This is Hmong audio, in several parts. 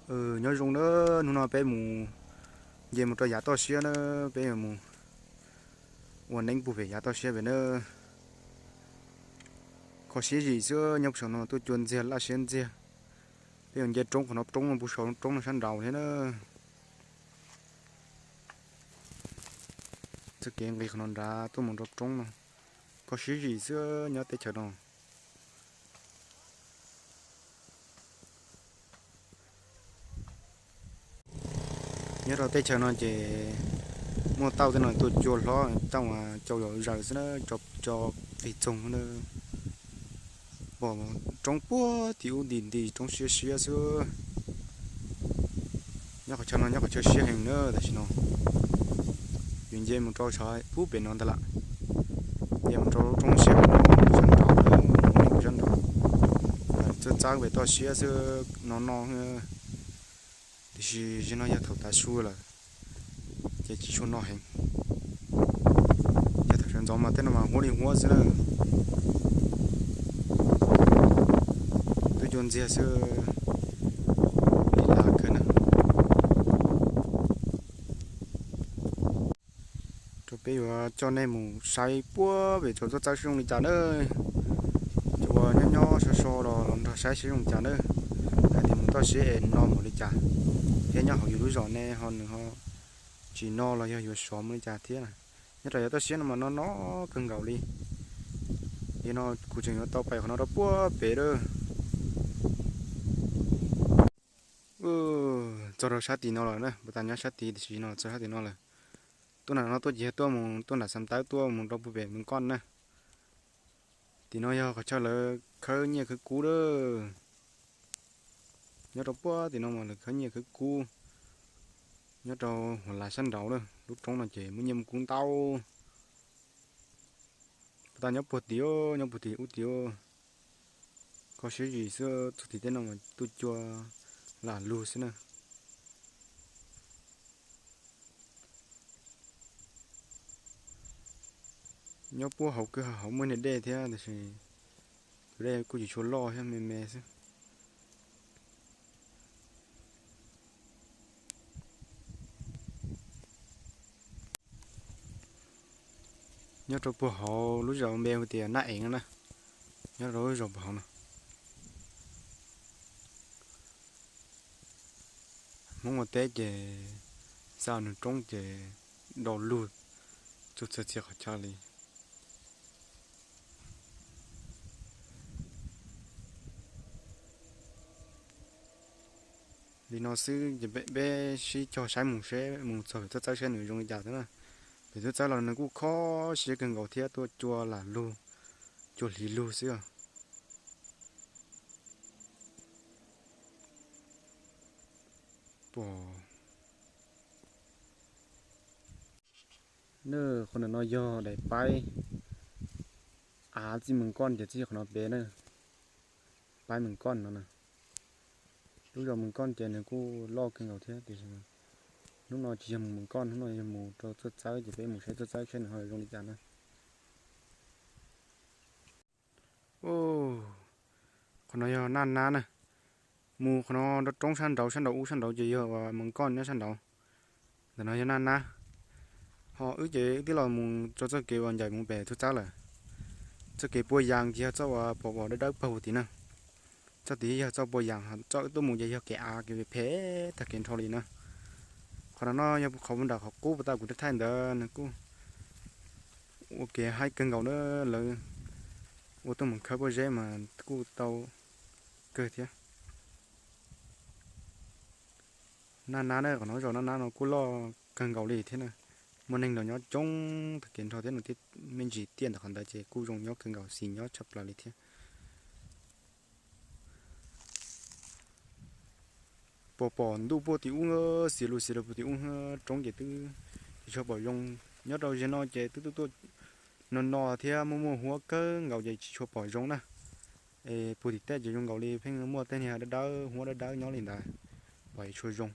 Nyob zoo na, hnub no peb mus nce mus rau yav toj siab na, peb yuav mus ua neeb puag pem yav toj siab pem na. Kho siab zim xwb, nyob puag saum no tuaj cua ntxiag laj siab ntxiag. Peb yuav nce roob qhov no, roob no puag saum roob no sab nraud thiab na. Txoj kev nqis qhov no nrad tuaj mus rau roob no, kho siab zim xwb nyob teb chaws no. Nyob rau teb chaws no ces muaj tauj tej no tuaj cua hlob, tauj cau zom zaws xwb na, tso qis txoog na. Pom roob puag tim ub nti nti, roob siab siab xwb. Nyob qhov chaw no nyob qhov chaw siab heev na tam sim no. Yus nce mus rau saum pub pem no ntag lawm. Nce mus rau roob siab no, sab nraud, sab nraud. Txawj txawb pem toj siab xwb no no, tiam sis zaum no yog thaum tav su lawm ces tsis tshua no heev. Yog thaum sawv ntxov mas tej no mas huab li huab xwb na. Tuaj cua ntxiag xwb, lim lam kawg na. Rau peb yuav coj nej mus saib puag pem tsob txawb saib zoo li cas na. Cov uas nyob nyob so so los los nrog saib saib zoo li cas na. Hais tias mus toj siab es no mus li cas, thiab nyob hauv yus lub zos ne ho nws ho tsis no los yog yuav sov mus li cas thiab. Nyob rau yav toj siab no mas no no kawg nkaus li. Yog no kuv tseem yuav tau pais qhov no rau puag pem lawm. Txog rau sab tid no lawm na, puas tas nyob sab tid tiam sis no txog sab tid no lawm. Tuaj nram no tuaj ces yog tuaj mus tuaj nram Xam Tawb tuaj mus rau puag pem Mees Koj na. Tim no yog qhov chaw lawv khawb nyiaj khawb kub lawm. Nyob rau puag tim no mas lawv khawb nyiaj khawb kub. Nyob rau hauv lav sab nraud lawm, lub roob no ces muaj nyiaj muaj kub ntau. Puas tas nyob puag tim, nyob puag tim ub tim. Kho siab zim xwb, txog tim tej no mas tuaj cua lam lug xwb na. Nyob puag hauv kawg, hauv muaj niag dej thiab tiam sis tus dej kuj tsis tshua loj thiab, me me xwb. Nyob rau puag hauv lub zos npe hu tias Nab Eev no na. Nyob rau lub zos puag hauv no. Hmoob ua teb ces xa nws roob ces dau lug txhua txhia qhov chaw li. Li no xwb ces peb sib cog saib mus seb mus txog pem txawb txawb seb nws zoo li cas xwb na. Pem txawb txawb los nws kuj kho siab kawg nkaus thiab, tuaj cua lam lug, cua hliv lug xwb os. Pom na, qhov ntawm no yog daim paib av txij Mees Koj ces txij qhov no pem na, paib Mees Koj no na. Lub zos Mees Koj ces nws kuj loj kawg nkaus thiab tiam sis hnub no tsis yog mus Mees Koj, hnub no yog mus rau txawb txawb ces peb mus saib txawb txawb seb nws ho zoo li cas na. Qhov no yog Naj Nab na. Mus qhov no rau roob sab nraud, sab nraud ub sab nraud ces yog uas Mees Koj nyob sab nraud. Ntawm no yog Naj Nab. Ho wb ces wb twb los mus rau txoj kev uas ncaim mus pem txawb txawb lawm. Txoj kev pua yas ces yog txoj uas pom pom dawb dawb paug tim na. Txoj tid yog txoj pua yas, txoj wb tuaj mus ces yog kev av kev phem tag kev nrho li na. Qhov no no yog qhov mus nram qhov qub puas tas kuv thaij ntawd nws kuj ua kev haib kawg nkaus na, lawv ua tuaj mus khawb pob zeb mas kuj tau kawg thiab. Naj Nab na, qhov no zos Naj Nab no kuj loj kawg nkaus li thiab na. Muaj neeg los nyob coob tag kev nrho thiab, nws thiaj me ntsis tiaj ntawm qhov ntawd ces kuj zoo nyob kawg nkaus, xis nyob tshaj plaws li thiab. Pom pom ntuj puag tim ub, xis lug xis lug puag tim ub, roob ces twb tsis tshua pom zoo. Nyob rau zaum no ces twb tuaj tuaj no no thiab muaj muaj huab kawg nkaus ces tsis tshua pom zoo na. Es puag tim tej ces zoo nkaus li pheej muaj tej niag dawb dawb huab dawb dawb nyob li ntawd, pom tsis tshua zoo.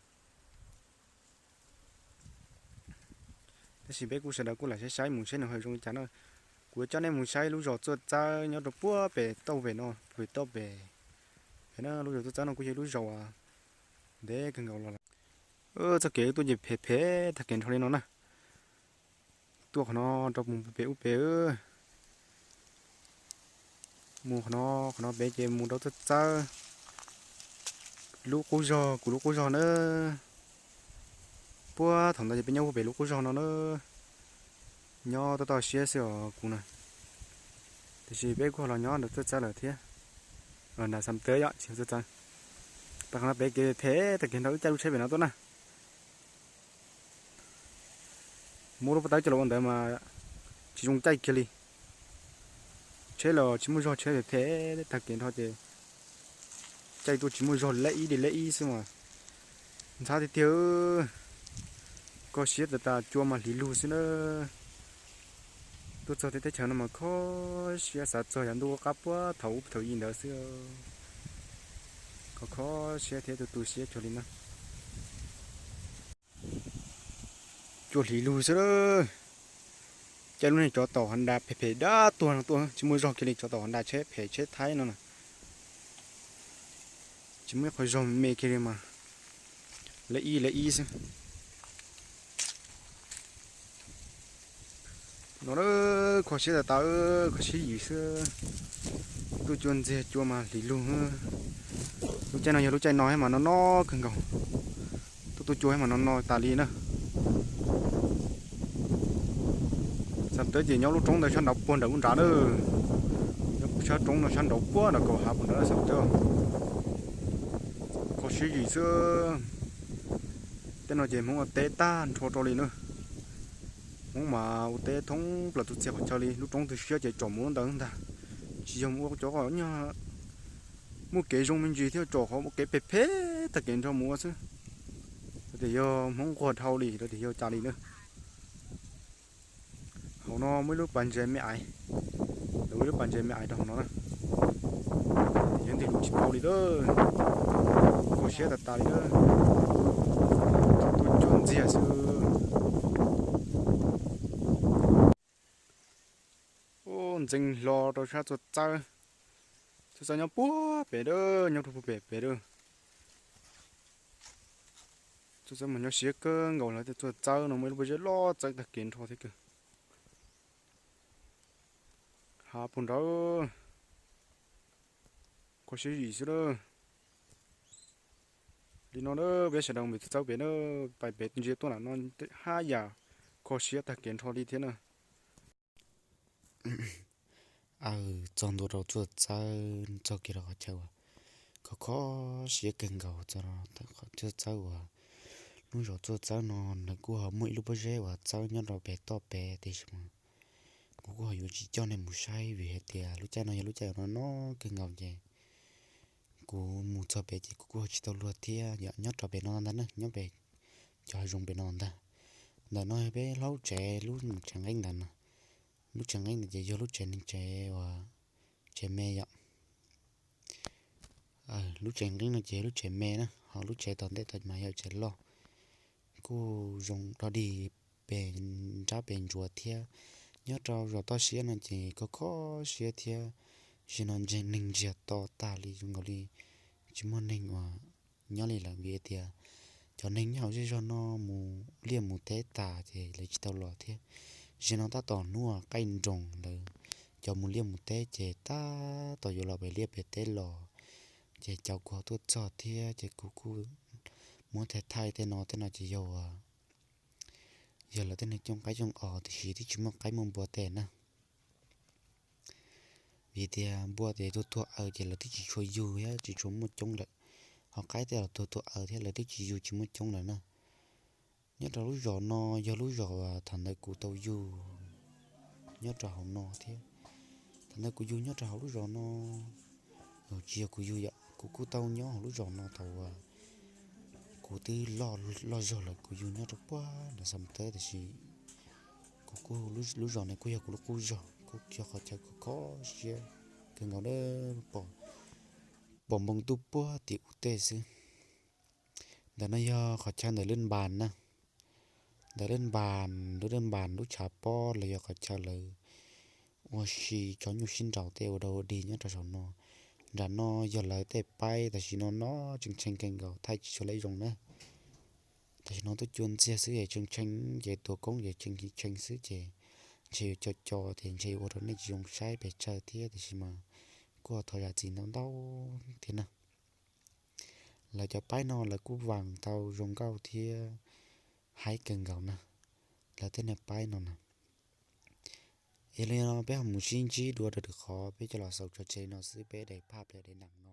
Tab sis peb kuj sawv daws kuj lam saib saib mus saib nws ho zoo li cas na. Kuv yuav coj nej mus saib lub zos Txawj Txawb nyob rau puag pem tauj pem no, pem tauj pem. Pem na, lub zos Txawj Txawb no kuj yog lub zos uas Ntev kawg nkaus los lawm. Txoj kev tuaj ces phem phem tag kev nrho li no na. Tuaj qhov no rau mus pem ub pem. Mus qhov no, qhov no pem ces mus rau txawj txawb lub qub zog, kuv lub qub zog na. Puag thaum ntawd ces peb nyob puag pem lub qub zog no na. Nyob toj toj siab xwb os kuv na. Tiam sis peb kuj los nyob ntawm txawj txawb lawm thiab. Nram Xam Tawb yom, tsis txawj txawb. Tau qhov no pem kev phem tag kev nrho wb caij lub tsheb pem no tuaj na. Muab lub pob tawb coj los ua ntawd mas tsis zoo caij kiag li. Tsheb los tsis muaj zog, tsheb phem phem tag kev nrho ces caij tuaj tsis muaj zog, leb ib li leb ib xwb mas ntxhab tiag tiag. Kho siab tas tas, cua mas hliv lug xwb na. Tuaj txog tej teb chaws no mas kho siab, xav txog yav ntuj qab puag thaum ub thaum i ntawd xwb. Kho kho siab thiab tu tu siab cuag li na. Cua hliv lug xwb. Caij lub niag tsov taum Honda phem phem dab tuag no tuaj tsis muaj zog kiag li, tsov taum Honda tsheb phem tsheb Thaib no na. Tsis muaj ib qho zog me kiag li mas leb ib leb ib xwb. No kho siab tas tas, kho siab yim xwb. Tuaj cua ntxiag cua mas hliv lug. Lub caij no yog lub caij no thiab mas no no kawg nkaus. Tuaj tuaj cua thiab mas no no tas li na. Xam Tawb ces nyob lub roob ntawd sab nraud puag nram ub nrad na. Nyob sab roob no sab nraud puag nram kaum hav puag nrad Xam Tawb. Kho siab yim xwb. Tej no ces Hmoob ua teb tag nrho rau li na. Hmoob mas ua teb thoob plaws txhua txhia qhov chaw li, lub roob twg siab ces tsom mus lub ntawd ntag. Tsis yog mus ua cov nyuag muaj kev zoo me ntsis thiab tsom qhov kev phem phem tag kev nrho mus ua xwb. Rau tias yog Hmoob nquag dhau li, rau tias yog cas li na. Hauv no muaj ib lub pas ntses me aiv, lawv ua ib lub pas ntses me aiv rau hauv no na. Yog ntws lus tsis paub li lawm, kho siab tas tas li lawm. Tuaj cua ntxiag xwb. Ub, ntxeev hlo rau sab txua txawb. Txua txawb nyob puag pem dawb, nyob rau puag pem pem dawb. Txua txawb mas nyob siab kawg nkaus, lawv tej txua txawb no muaj ib lub pob zeb loj txawb tag kev nrho thiab kawg. Hav puag nrad, kho siab yim xwb lawm. Li no na peb sawv daws pem txua txawb pem na, pais pem ntsia tuaj nram no haj yam kho siab tag kev nrho li thiab na. Aw, txog ntua rau txua txawb, txog kiag rau qhov chaw uas kho kho siab kawg nkaus, txog rau txua txawb uas lub zos txua txawb no nws kuj ho muaj ib lub pob zeb uas txawb nyob rau pem toj pem tiam sis mas kuv kuj ho yuav tsis coj nej mus saib vim hais tias lub caij no yog lub caij no no kawg nkaus ces kuv mus txog pem ces kuv kuj ho tsis tau luag thiab. Yog nyob rau pem no ntag na, nyob pem cov hav zoov pem no ntag. Ntawm no yog peb lub tsev, lub tsev nqeeb ntawd no. Lub tsev nqeeb ntawd ces yog lub tsev neeg tsev uas tsev me yom. Lub tsev nqeeb no ces yog lub tsev me na, ho lub tsev tom ntej tod mas yog tsev loj, kuj zoo dog dig, pes nrab pes ntsuav thiab. Nyob rau zos toj siab no ces kho kho siab thiab. Zaum no neeg ntsiag to tag li, zoo nkaus li tsis muaj neeg uas nyob li lawm vim tias cov neeg nyob hauv zej zog no mus liaj mus teb tas ces lawv tsis tau los thiab. Zaum no tab tom hnub qaij nroos, lawv cov mus liaj mus teb ces tab tom yuav los pem liaj pem teb los, ces caum kuv ho tuaj txog thiab ces kuv kuj muab thaij thaij tej no, tej no ces yog, yog lawv tej neeg coob qaib coob os tiam sis twb tsis muaj qaib muaj npua tej na. Vim tias npua ces tuag tuag aws ces lawv twb tsis tshua yug thiab tsis tshua muaj coob lawm, ho qaib tej los tuag tuag aws thiab lawv twb tsis yug tsis muaj coob lawm na. Nyob rau lub zos no yog lub zos thaum ntawd kuv tau yug nyob rau hauv no thiab. Thaum ntawd kuv yug nyob rau hauv lub zos no, tsis yog kuv yug yom, kuv kuj tau nyob hauv lub zos no thaum uas kuv twb loj zog lawm, kuv yug nyob rau puag nram Xam Tawb tiam sis kuv kuj, lub zos no kuj yog kuv lub qub zos, kuj yog qhov chaw kuv kho siab kawg nkaus, pom npoo ntuj puag tim ub tej xwb. Ntawm no yog qhov chaw ntawm Lwj Npas na. Ntawm Lwj Npas, lub Lwj Npas lub tshav pob los yog qhov chaw lawv ua si tso nyuj sib nraus tej ua dog ua dig nyob rau saum no. Nram no yog lawv tej paib tam sim no no tshee tshee kawg nkaus, thaij tsis tshua lawv zoo na. Tam sim no tuaj cua ntxiag xwb es tshee tshee, ces tua koob ces tshee tshee xwb ces ntshe yuav co co ces ntshe yuav ua rau nej tsis zoo saib pes tsawg thiab, tiam sis mas kuj ho thov zam txim ntau ntau thiab na. Lawv cov paib no lawv kuj vam tau zoo nkauj thiab haib kawg nkaus na, lawv tej niag paib no na. Es li no peb ho mus sib ntsib dua rau lwm qhov, peb coj los xaus tso tseg no xwb, peb daim phaj ples daim nees